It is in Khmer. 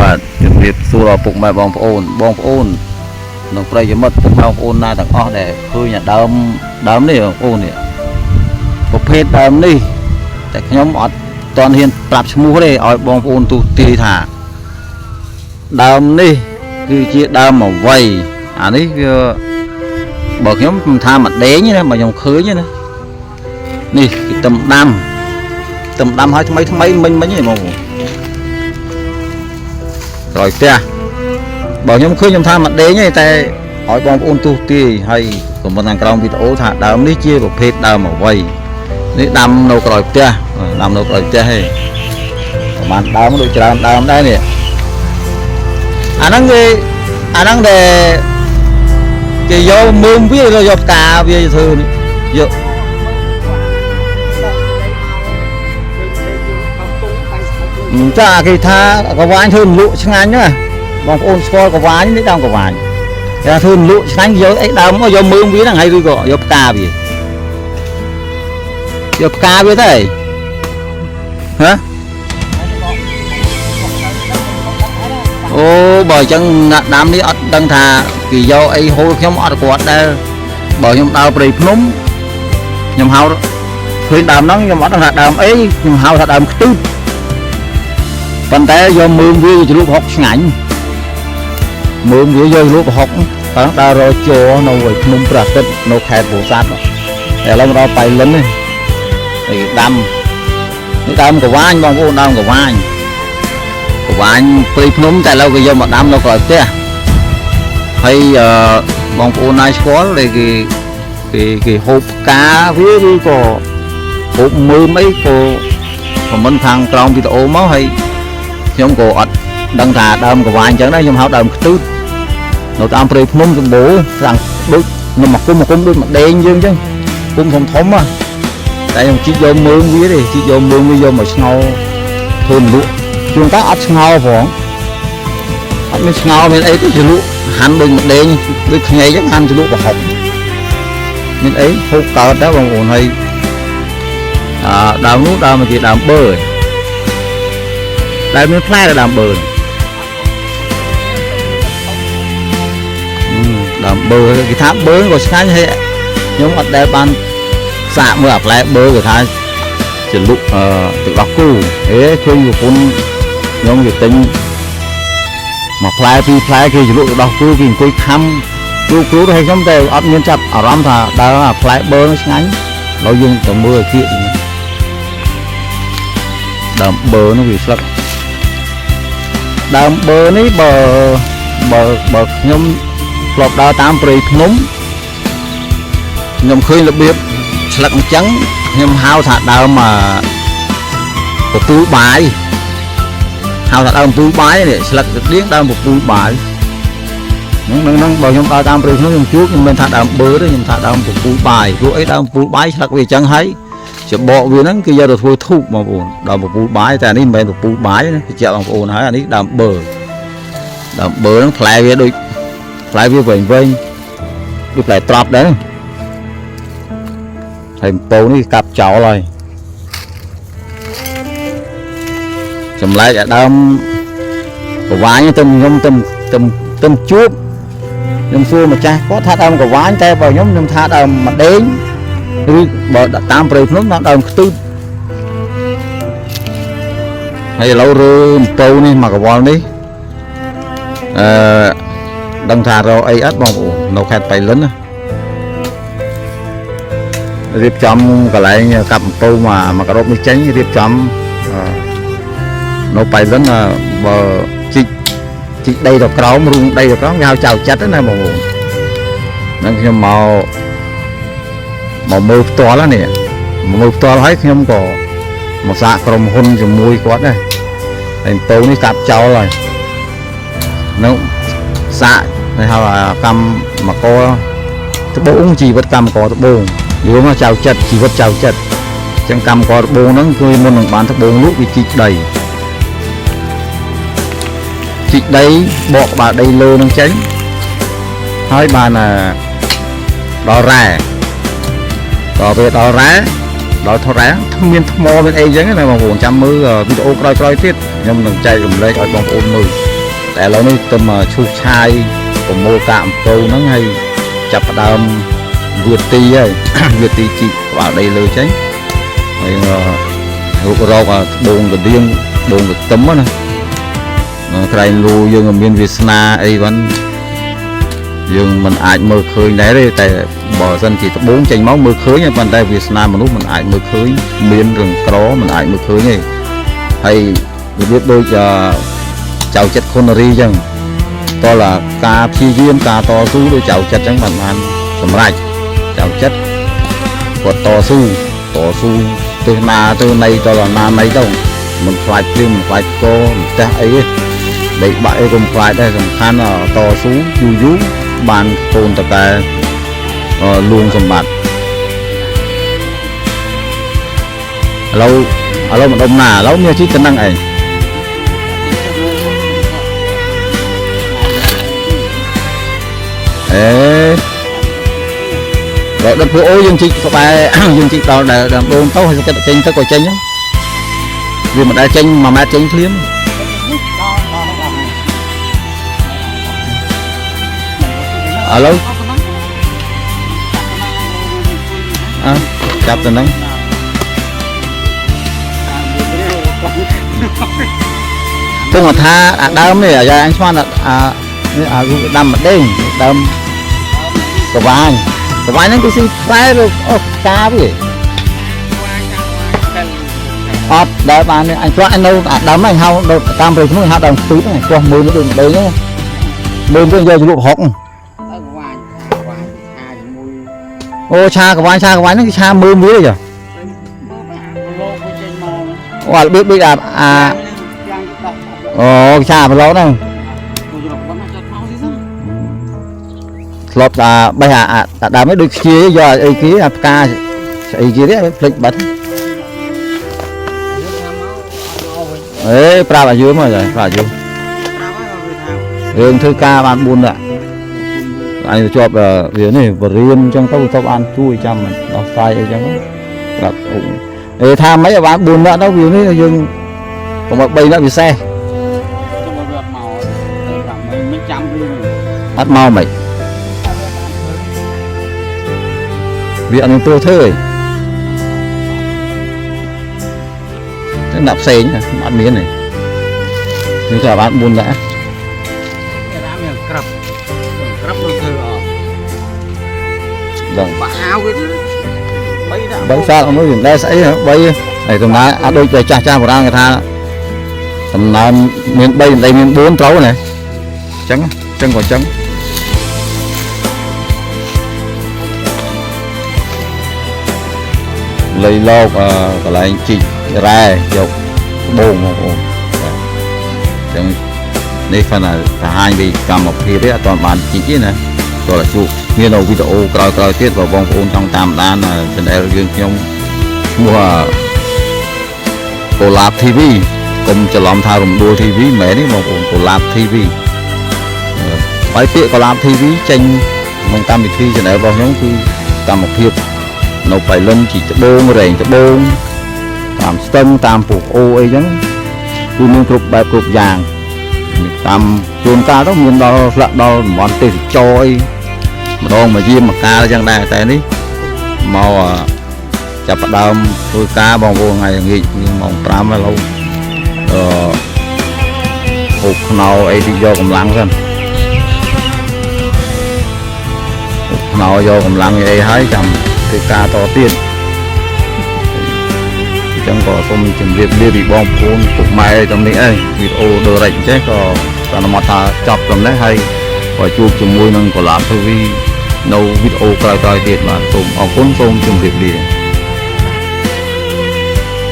បាទជំរាបសួរដល់ពុកម៉ែបងប្អូនបងប្អូននិងប្រិយមិត្តពុកម៉ែបងប្អូនណាទាំងអស់ដែលឃើញអាដើមដើមនេះបងប្អូននេះប្រភេទដើមនេះតែខ្ញុំអត់តន់ហ៊ានប្រាប់ឈ្មោះទេឲ្យបងប្អូនទូទាយថាដើមនេះគឺជាដើមអ្វីអានេះវាបើខ្ញុំមិនថាមកដេញណាបើខ្ញុំឃើញណានេះគឺទឹមដាំទឹមដាំឲ្យថ្មីថ្មីមិញមិញទេបងប្អូនក្រោយផ្ទះ បើខ្ញុំឃើញខ្ញុំថាមកដេញទេតែឲ្យបងប្អូនទូទាយហើយខមមិនខាងក្រោមវីដេអូថាដើមនេះជាប្រភេទដើមអ្វីនេះដាំនៅក្រោយផ្ទះដាំនៅក្រោយផ្ទះឯងប្រហែលដើមដូចច្រើនដើមដែរនេះអាហ្នឹងគេអាហ្នឹងដែលគេយកមើមវាយកផ្កាវាធ្វើនេះយកចាគេថាកវាញធ្វើលក់ឆ្ងាញ់ណាបងប្អូនស្គាល់កវាញនេះដើមកវាញគេធ្វើលក់ឆ្ងាញ់យកអីដើមមកយកមើមវាហ្នឹងហើយឬក៏យកផ្កាវាយកផ្កាវាទៅហ៎អូបើអញ្ចឹងណាក់ដាំនេះអត់ដឹងថាគេយកអីហូលខ្ញុំអត់គាត់ដែរបើខ្ញុំដើរព្រៃភ្នំខ្ញុំហៅឃើញដើមហ្នឹងខ្ញុំអត់ដឹងថាដើមអីខ្ញុំហៅថាដើមខ្ទឺតប៉ុន្តែយកមើមវាជ្រលក់ហុកឆ្ងាញ់មើមវាយកលក់ប្រហុកតើដើររជរនៅឯភ្នំព្រះអាទិត្យនៅខេត្តពោធិ៍សាត់តែឥឡូវមកដល់បៃលិននេះហើយដាំនេះដើមកវាញបងប្អូនដើមកវាញកវាញព្រៃភ្នំតែឥឡូវគេយកមកដាំនៅក្រោយផ្ទះហើយបងប្អូនណាស្គាល់ដែលគេគេគេហូបផ្កាវាឬក៏ហូបមើមអីក៏ខមមិនខាងក្រោមវីដេអូមកហើយខ្ញុំក៏អត់ដឹងថាដើមកវាញអញ្ចឹងដែរខ្ញុំហៅដើមខ្ទឺតនៅតាមព្រៃភ្នំសម្បូរស្រាំងដូចនំមកគុំមកគុំដូចមកដេញយើងអញ្ចឹងគុំធំធំហ៎តែខ្ញុំជីកយកមើមវាទេជីកយកមើមវាយកមកឆ្ងោធ្វើលក់ជួនកាលអត់ឆ្ងោផងអត់មានឆ្ងោមានអីទេជ្រលក់ហាន់ដូចមកដេញដូចខ្ញីអញ្ចឹងហាន់ជ្រលក់ប្រហុកមានអីហូបកើតដែរបងប្អូនហើយអើដើមនោះដើមគេដើមបឺដែលមានផ្លែដើមបឺដើមបឺគេថាបឺក៏ឆ្ងាញ់ហើយខ្ញុំអត់ដែលបានសាកមើលអាផ្លែបឺគេថាជ្រលក់អឺទឹកដោះគោអេឃើញប្រពន្ធខ្ញុំគេទិញមួយផ្លែពីរផ្លែគេជ្រលក់ទឹកដោះគោគេអង្គុយខំគ្រូគ្រូទៅឲ្យខ្ញុំតែអត់មានចាប់អារម្មណ៍ថាដើរអាផ្លែបឺនោះឆ្ងាញ់ឡើយយើងទៅមើលឲ្យគៀកដើមបឺនោះវាស្លឹកដើមបឺនេះបើបើបើខ្ញុំធ្លាប់ដើរតាមព្រៃភ្នំខ្ញុំឃើញរបៀបស្លឹកអញ្ចឹងខ្ញុំហៅថាដើមពពូបាយហៅថាដើមពូបាយនេះស្លឹកស្តៀងដើមពពូបាយហ្នឹងហ្នឹងបើខ្ញុំដើរតាមព្រៃភ្នំខ្ញុំជួបខ្ញុំមិនថាដើមបឺទេខ្ញុំថាដើមពពូបាយព្រោះអីដើមពូបាយស្លឹកវាអញ្ចឹងហើយច្បកវាហ្នឹងគេយកទៅធ្វើធូបបងប្អូនដើមពពូបាយតែនេះមិនមែនពពូបាយណាបញ្ជាក់បងប្អូនហើយអានេះដើមបឺដើមបឺហ្នឹងផ្លែវាដូចផ្លែវាវែងវែងដូចផ្លែត្រប់ដែរហើយអំពៅនេះកាប់ចោលហើយចម្លែកអាដើមកវាញទៅខ្ញុំទៅទៅទៅជួបខ្ញុំសួរម្ចាស់គាត់ថាដើមកវាញតែបើខ្ញុំខ្ញុំថាដើមម្ដេងឬបើតាមព្រៃភ្នំថាដើមខ្ទឺតហើយឥឡូវរើអំពៅនេះមកកវលនេះអឺដឹងថារកអីអត់បងប្អូននៅខេត្តបៃលិនណារៀបចំកន្លែងកាប់អំពៅមកក្របនេះចេញរៀបចំនៅបៃលិនបើជីកជីកដីទៅក្រោមរូងដីទៅក្រោមគេហៅចៅចិត្តណាបងប្អូនហ្នឹងខ្ញុំមកមកមើលផ្ទាល់នេះមកមើលផ្ទាល់ហើយខ្ញុំក៏មកសាកក្រុមហ៊ុនជាមួយគាត់ដែរហើយអំពៅនេះកាប់ចោលហើយនៅសាកគេហៅកម្មករត្បូងជីវិតកម្មករត្បូងយល់មកចៅចិត្តជីវិតចៅចិត្តអញ្ចឹងកម្មករត្បូងហ្នឹងគឺមុននឹងបានត្បូងលក់វាជីកដីជីកដីបកក្បាលដីលើនឹងចេញហើយបានដល់រ៉ែដល់ពេលដល់រ៉ែដល់ថតរ៉ែមានថ្មមានអីចឹងណាបងប្អូនចាំមើលវីដេអូក្រោយៗទៀតខ្ញុំនឹងចែករំលែកឲ្យបងប្អូនមើល តែឥឡូវនេះទៅមកឈូសឆាយប្រមូលកាកអំពៅហ្នឹងហើយចាប់ផ្ដើមវាទីហើយ វាទីជីកក្បាលដីលើចេញហើយរុករកត្បូងកដៀងត្បូងកទឹមណាក្រែងលូយើងមានវាសនាអីបានយើងមិនអាចមើលឃើញដែរទេតែបើសិនជាត្បូងចេញមកមើលឃើញប៉ុន្តែវាសនាមនុស្សមិនអាចមើលឃើញមានរឿងក្រមិនអាចមើលឃើញទេហើយរបៀបដូចចៅចិត្តខុនរីអញ្ចឹងតើការព្យាយាមការតស៊ូដូចចៅចិត្តអញ្ចឹងបានបានសម្រេចចៅចិត្តគាត់តស៊ូតស៊ូទៅណាទៅណីតើណាណីទៅមិនខ្លាចព្រៀងមិនខ្លាចកមិនផ្ទះអីទេដីបាក់អីក៏មិនខ្លាចដែរសំខាន់តស៊ូយូរយូរបានកូនតកែលួងសម្បត្តិឥឡូវឥឡូវម្ដុំណាឥឡូវមានអាជីពទៅនឹងឯងអេដល់ដល់ពួកអូយើងជីកក្បែរ យើងជីកដល់ដែលដើមដូងទៅហើយគិតចេញទៅក៏ចេញវាមិនដែលចេញ1ម៉ែត្រចេញភ្លាមឥឡូវអើចាប់ទៅហ្នឹងពងថាអាដើមនេះអាយ៉ាអញស្មានអានេះអារូបដាំម្ដេងដើមកវាញកវាញហ្នឹងគឺស៊ីផ្លែឬអូផ្កាវាអត់ដែលបាននេះអញឆ្លាក់អញនៅអាដើមហ្នឹងហៅនៅតាមព្រៃភ្នំហៅដើមស្ទូចហ្នឹងគាត់មើលដូចម្ដេងហ្នឹងមើលទៅយកជ្រលក់ហុកអូឆាកវាញឆាកវាញហ្នឹងគឺឆាមើលមួយទេចាអូអារបៀបដូចអាអាអូឆាប្រឡងហ្នឹងធ្លាប់ថាបេះអាដើមនេះដូចខ្ជាយកអីគេអាផ្កាស្អីគេទេភ្លេចបាត់អេប្រាប់អាយុមកចាប្រាប់អាយុរឿងធ្វើការបាន4នាក់អញជាប់វានេះបរៀនអញ្ចឹងទៅទៅបានជួយចាំដោះស្រាយអីចឹងប្រាប់អ៊ុអេថាម៉េចឲ្យបាន4នាក់ទៅវានេះយើងកុំឲ្យ3នាក់ពិសេសអត់មកមិនវាអត់នឹងទួធ្វើទេតែដាក់ផ្សេងអត់មានទេគឺថាបាន4នាក់ មានក្របក្របទៅធ្វើអត់ ដឹង បាក់អាវគេ3ដាក់ 3សាលមួយមិនដែលស្អី3ហើយតំណាអត់ដូចតែចាស់ចាស់បុរាណគេថាតំណើមមាន3ដីមាន4ត្រូវណាអញ្ចឹងអញ្ចឹងក៏អញ្ចឹងលៃលោកកន្លែងជីករ៉ែយកត្បូងបងប្អូនអញ្ចឹងនេះគាត់ថាបង្ហាញពីកម្មភាពទេអត់ទាន់បានជីកទេណាតោះជួបមាននៅវីដេអូក្រោយៗទៀតបើបងប្អូនចង់តាមដាន Channel យើងខ្ញុំឈ្មោះកូឡាប TV កុំច្រឡំថារំដួល TV មែនទេបងប្អូនកូឡាប TV ហើយពាក្យកូឡាប TV ចេញក្នុងកម្មវិធី Channel របស់ខ្ញុំគឺកម្មភាពនៅបៃលិនជីកត្បូងរែងត្បូងតាមស្ទឹងតាមពុះអូអីចឹងគឺមានគ្រប់បែបគ្រប់យ៉ាងតាមជួនកាលទៅមានដល់ស្លាក់ដល់តំបន់ទេសចរអីម្ដងមកយាមមកកាលចឹងដែរតែនេះមកចាប់ផ្ដើមធ្វើការបងប្អូនថ្ងៃល្ងាចម៉ោង5ឥឡូវអឺហូបខ្នោអីទីយកកម្លាំងសិនហូបខ្នោយកកម្លាំងអីហើយចាំធ្វើការតទៀតអញ្ចឹងក៏សូមជម្រាបលាពីបងប្អូនពុកម៉ែត្រឹមនេះឯងវីដេអូដូរិចអញ្ចឹងក៏សន្មតថាចប់ត្រឹមនេះហើយក៏ជួបជាមួយនឹងកូឡាប TV នៅវីដេអូក្រោយៗទៀតបាទសូមអរគុណសូមជម្រាបលា។